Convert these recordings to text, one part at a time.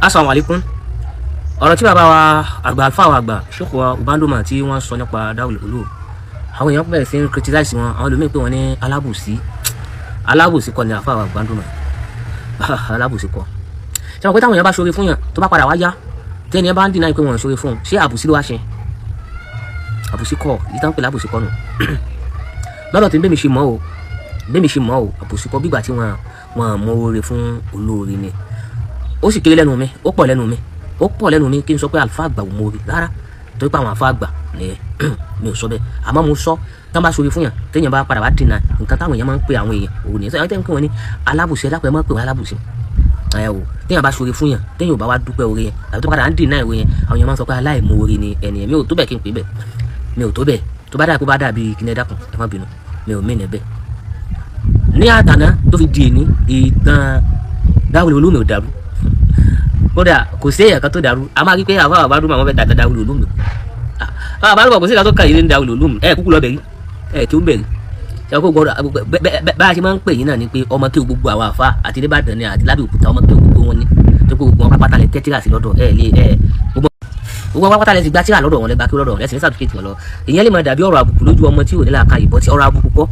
Assalamu alaikum. Ọ̀rọ̀ tí bàbá wa àgbà, àlùfáà wa àgbà, Sheikh wa Ubandoma, tí wọ́n sọ nípa Darul Uloom, àwọn èèyàn bẹ̀rẹ̀ sí ń criticize wọn. Àwọn ẹlòmíín pé wọ́n ní alábòsí. Alábòsí kọ́ ni àlùfáà wa Ubandoma, alábòsí kọ́. Ṣé wọn pé táwọn èèyàn bá ṣoore fún yàn, tó bá padà wá yá, tẹ́ni ẹ bá ń deny pé wọ́n ṣoore fún un, ṣé àbòsí ló wá ṣe? Àbòsí kọ́ yìí tán pè lábòsí kọ́ nù lọ́dọ̀ tí bẹ́ẹ̀ mi ṣe mọ́ o, bẹ́ẹ̀ mi ṣe mọ́ o. Àbòsí kọ́, bígbà tí wọ́n mọ oore fún olóore ni. Ó sì kéré lẹ́nu mi, ó pọ̀ lẹ́nu mi, ó pọ̀ lẹ́nu mi kí n sọ pé àlùfáà àgbà ò mọ oore rárá, torí pé àwọn àlùfáà àgbà ni mi ò sọ bẹ́ẹ̀. Àmọ́ mo sọ, tán bá ṣoore fún yàn, téèyàn bá padà wá dènà nǹkan táwọn èèyàn máa ń pe àwọn èèyàn òun nìyẹn. Àwọn tẹ́yìn pé wọ́n ní alábòsí, ẹ dákun, ẹ má pè wọ́n alábòsí. Ẹ o, téèyàn bá ṣoore fún yàn, téèyàn ò bá wá dúpẹ́ oore yẹn, àbí tó padà ń dènà ìwé yẹn, àwọn èèyàn máa ń sọ pé aláìmoore ni ẹnìyẹn. Mi ò tó bẹ́ẹ̀ kí n pè bẹ́ẹ̀, mi ò tó bẹ́ẹ̀. Tó bá dà, kó bá dàbí kíní, ẹ dákun, ẹ má bínú, mi ò mí ní bẹ́ẹ̀. Ní àtàná tó fi di èní, ìtàn Darul Uloom ò dàrú. Kódà kò sí èèyàn kan tó dàrú. A máa rí pé àwọn àbádùn àwọn fẹ́ dàda Darul Uloom, àwọn àbádùn kò sí ìka tó kàn yín ní Darul Uloom. Ẹ kúkú lọ bẹ̀rí, ẹ kí ó bẹ̀rí ṣe kó gbọdọ̀. Bá a ṣe máa ń pè yín náà ni pé ọmọ kí gbogbo àwọn àfa àti nìbàdàn ni àti lábẹ́òkúta, ọmọ kí gbogbo wọn ni, tó kó gbogbo wọn pátá lẹ tẹ́tíra sí lọ́dọ̀ ẹ lé ẹ, gbogbo gbogbo wọn pátá lẹ ti gba tíra lọ́dọ̀ wọn, lẹ gba kí lọ́dọ̀ wọn, lẹ sì ní certificate wọn lọ. Ìyẹn lè máa dàbí ọ̀rọ̀ àbùkù lójú ọmọ tí ò ní làákàyè bọ́ tí ọ̀rọ̀ àbùkù kọ́.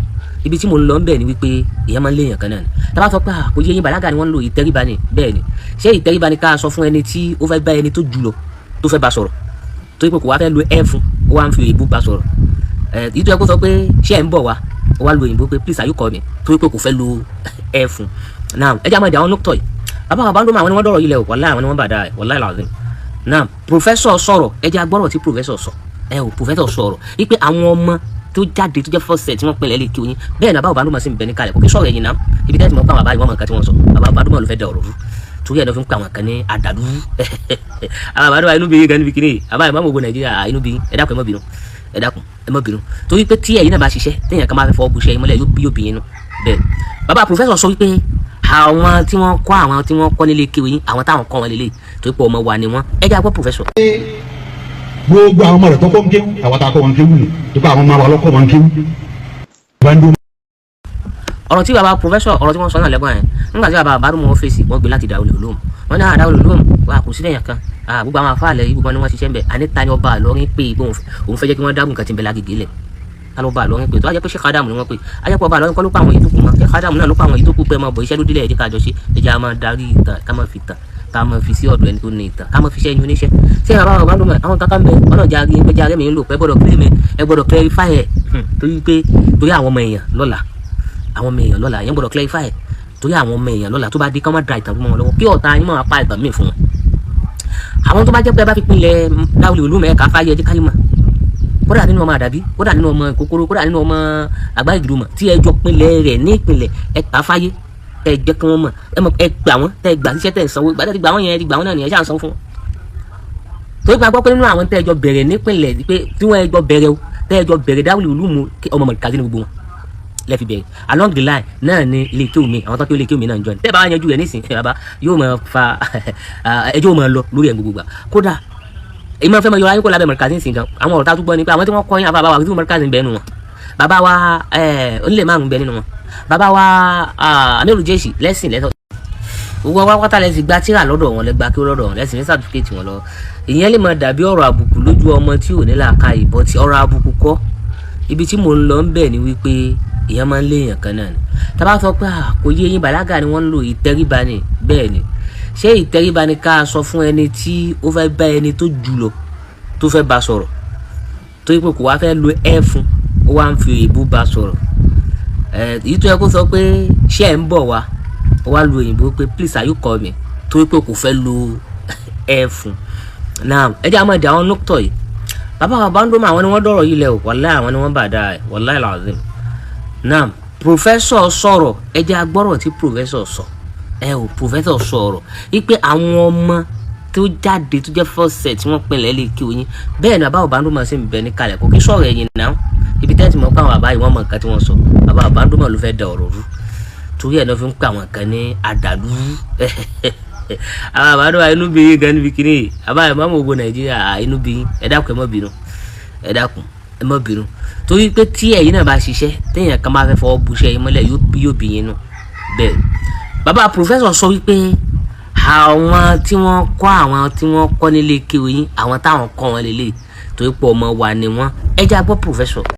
Ibi tí mo ń lọ ń bẹ̀ ni wípé ìyẹn máa ń léèyàn kan náà ni. Tá bá sọ pé kò yé yín, bàlágà ni wọ́n ń lò, ìtẹríba ni. Bẹ́ẹ̀ ni. Ṣé ìtẹríba ni ká sọ fún ẹni tí ó fẹ́ bá ẹni tó jù lọ, tó fẹ́ bá sọ̀rọ̀, tó yẹ pé kò wá fẹ́ lo ẹ fún, ó wá ń fi èébú bá sọ̀rọ̀? Ẹ ìtú ẹ kó sọ pé ṣé ẹ ń bọ̀ wá, ó wá lo òyìnbó pé "Please, are you coming?" Tó yẹ pé kò fẹ́ lo ẹ fún. Now, ẹ jẹ́ àmọ́ ìdí àwọn nọ́tọ̀ yìí. Bàbá bàbá ń dọ́mọ, àwọn ni wọ́n dọ̀rọ̀ yìí lẹ̀. Wàláhì, àwọn ni wọ́n bà dáa. Wàláhì làzim. Now, professor sọ̀rọ̀, ẹ jẹ́ agbọ́rọ̀ tí professor sọ. Ẹ ò, professor sọ̀rọ̀ wípé àwọn ọmọ tó jáde, tó jẹ́ first set tí wọ́n pinlẹ̀ lè kí oyin bẹ́ẹ̀ ni bàbá Obandoma sì ń bẹ ní kalẹ̀. Kò kí sọ̀rọ̀ ẹ̀yìn náà. Ibi tẹ́tí mọ̀ pé àwọn bàbá yìí, wọ́n mọ̀ nǹkan tí wọ́n sọ. Bàbá Obandoma ló fẹ́ da ọ̀rọ̀ rú, torí ẹ̀ ló fi ń pa àwọn kan ní àdàlú. Àwọn àbádọ́ inú bí yín gan níbi kíní àbá ìmọ̀ gbogbo Nàìjíríà inú bí. Ẹ dákun, ẹ má bínú, ẹ dákun, ẹ má bínú, torí pé tí ẹ̀yin náà bá ṣiṣẹ́, téèyàn kan máa fẹ́ fọwọ́ bu iṣẹ́ yín mọ́lẹ̀, yóò bí yín nú bẹ́ẹ̀. Bàbá professor sọ wípé àwọn tí wọ́n kọ́, àwọn tí wọ́n kọ́ nílé kéwì yín, àwọn táwọn kọ́ wọn lélẹ̀, torí pé ọmọ wa ni wọ́n. Ẹ jẹ́ àgbọ̀ professor. Gbogbo àwọn ọmọ rẹ̀ tó kọ́ ń kéwú, àwọn tá a kọ́ wọn kéwú nù, tó kọ́ àwọn ọmọ wa lọ́kọ́ wọn kéwú. Bando. Ọ̀rọ̀ tí bàbá professor, ọ̀rọ̀ tí wọ́n sọ náà lẹ́gbọ̀n yẹn, nígbà tí bàbá àbádùn fèsì, wọ́n gbé láti Darul Uloom. Wọ́n ní Darul Uloom wà, kò sílẹ̀ yẹn kan. Gbogbo àwọn afáàlẹ̀ yìí, gbogbo ni wọ́n ṣiṣẹ́ ń bẹ̀. Àní ta ni ọba Ìlọrin pé òun fẹ́ jẹ́ kí wọ́n dárú nǹkan tí ń bẹ lágègè lẹ̀? Ta ló bá Ìlọrin pé? Tó wá jẹ́ pé Sheikh Adam ni wọ́n pè, á jẹ́ pé ọba Ìlọrin kọ́ ló pa àwọn èyí tó kù mọ́. Sheikh Adam náà ló pa àwọn èyí tó kù pé ẹ máa bọ̀, iṣẹ́ ló délẹ̀, ẹ jẹ́ ká jọ ṣe. Ẹ jẹ́ a máa darí ìtàn, ká máa fi ìtàn, ká máa fi sí ọ̀dọ̀ ẹni tó ní ìtàn, ká máa fi iṣẹ́ ẹni oníṣẹ́. Ṣé bàbá bàbá ló mọ̀ àwọn kankan bẹ ọlọ́jà rí pé járe mi ń lò pé gbọ́dọ̀ clear mi, ẹ gbọ́dọ̀ clarify ẹ̀, torí pé torí àwọn ọmọ èèyàn lọ́la, àwọn ọmọ èèyàn lọ́la, èèyàn gbọ́dọ̀ clarify ẹ̀ torí àwọn ọmọ èèyàn lọ́la. Tó bá dé, kán má da ìtàn fún wọn lọ́wọ́, kí ọ̀tá yín máa pa ìtàn míì fún wọn. Àwọn tó bá jẹ́ pé ẹ bá fi pinlẹ̀ Darul Uloom, ẹ̀ ká fáyé, ẹ jẹ́ káyé mọ̀, kódà nínú ọmọ àdàbí, kódà nínú ọmọ kòkòrò, kódà nínú ọmọ àgbáyé ìdúró tí ẹ jọ pinlẹ̀ rẹ̀ ní ìpìlẹ̀, ẹ kà fáyé, ẹ jẹ́ kí wọ́n mọ̀. Ẹ mọ̀, ẹ gbà wọ́n, tẹ́ ẹ gbà síṣẹ́, tẹ́ ẹ sanwó. Gbàdá ti gbà wọ́n yẹn, ẹ ti gbà wọ́n náà nìyẹn, ṣáà ń sanwó fún wọn. Torí pé a gbọ́ pé nínú àwọn tẹ́ ẹ jọ bẹ̀rẹ̀ nípìnlẹ̀, pé tí wọ́n ẹ jọ bẹ̀rẹ̀ o, tẹ́ ẹ jọ bẹ̀rẹ̀ Darul Uloom, ọmọ mọ̀lẹ́kàzí ní gbogbo wọn lẹ́fi bẹ̀rẹ̀. Along the line náà ni ilé kéwù mi, àwọn tó kí ilé kéwù mi náà ń jọ ní. Tẹ́ ẹ bá wá yanjú rẹ̀ nísìnyí, bàbá yóò máa fa ẹjọ́, máa lọ lórí ẹ̀ gbogbo gbà. Kódà èyí máa fẹ́ máa yọ ayé kó lábẹ́ mọ̀lẹ́kàzí nísìnyí gan. Àwọn ọ̀rọ̀ tá a tún gbọ́ ni pé àwọn tí wọ́n kọ́ yín, àbá wa tí mọ̀lẹ́kàzí ń bẹ nínú wọn, bàbá wa onílẹ̀ márùn-ún bẹ nínú wọn, bàbá wa Amiru Jẹ́sì lẹ́sìn lẹ́sọ̀, gbogbo wọn pátá lẹ́sìn gba tíra lọ́dọ̀ wọn, lẹ gba kí lọ́dọ̀ wọn, lẹ́sìn ní certificate wọn lọ. Ìyẹn lè máa dàbí ọ̀rọ̀ àbùkù lójú ọmọ tí ò ní làákàyè bọ́ tí ọ̀rọ̀ àbùkù kọ́. Ibi tí mò ń lọ ń bẹ̀ ni wípé ìyẹn máa ń léèyàn kan náà ni. Tá bá sọ pé kò yé yín, bàlágà ni wọ́n ń lò, ìtẹríba ni. Bẹ́ẹ̀ ni. Ṣé ìtẹríba ni ká sọ fún ẹni tí ó fẹ́ bá ẹni tó jù lọ, tó fẹ́ bá sọ̀rọ̀, torí pé kò wá fẹ́ lo ẹ fún, ó wá ń fi èébú bá sọ̀rọ̀? Ẹ èyí tó yẹ kó sọ pé ṣé ẹ ń bọ̀ wá, ó wá lo òyìnbó pé "Please, are you coming?" torí pé kò fẹ́ lo ẹ fún. Now, ẹ jẹ́ àmọ́ ìdí àwọn nọ́tọ̀ yìí. Bàbá bàbá ń dọ́mọ, àwọn ni wọ́n dọ̀rọ̀ yìí lẹ̀ o. Wàláhì, àwọn ni wọ́n bà dáa ẹ̀. Wàláhì làzim. Now, professor sọ̀rọ̀, ẹ jẹ́ agbọ́rọ̀ tí professor sọ. Ẹ ò, professor sọ̀rọ̀ wípé àwọn ọmọ tó jáde, tó jẹ́ first set tí wọ́n pinlẹ̀ lè kí oyin bẹ́ẹ̀ ni bàbá Obandoma sì ń bẹ ní kalẹ̀. Kò kí sọ̀rọ̀ ẹ̀yìn náà. Ibi tẹ́tí mọ̀ pé àwọn bàbá yìí, wọ́n mọ̀ nǹkan tí wọ́n sọ. Bàbá Obandoma ló fẹ́ da ọ̀rọ̀ rú, torí ẹ̀ ló fi ń pè àwọn kan ní àdàlú. Àwọn àbádọ́ inú bí yín gan níbi kíní àbá ìmọ̀ gbogbo Nàìjíríà inú bí yín. Ẹ dákun, ẹ má bínú, ẹ dákun, ẹ má bínú, torí pé tí ẹ̀yin náà bá ṣiṣẹ́, téèyàn kan máa fẹ́ fọwọ́ bu iṣẹ́ yín mọ́lẹ̀, yóò bí yín nù bẹ́ẹ̀. Bàbá professor sọ wípé Àwọn tí wọ́n kọ́, àwọn tí wọ́n kọ́ nílé kéwú yín, àwọn táwọn kọ́ wọn lélẹ̀, torí pé ọmọ wa ni wọ́n. Ẹ jẹ́ á gbọ́ professor.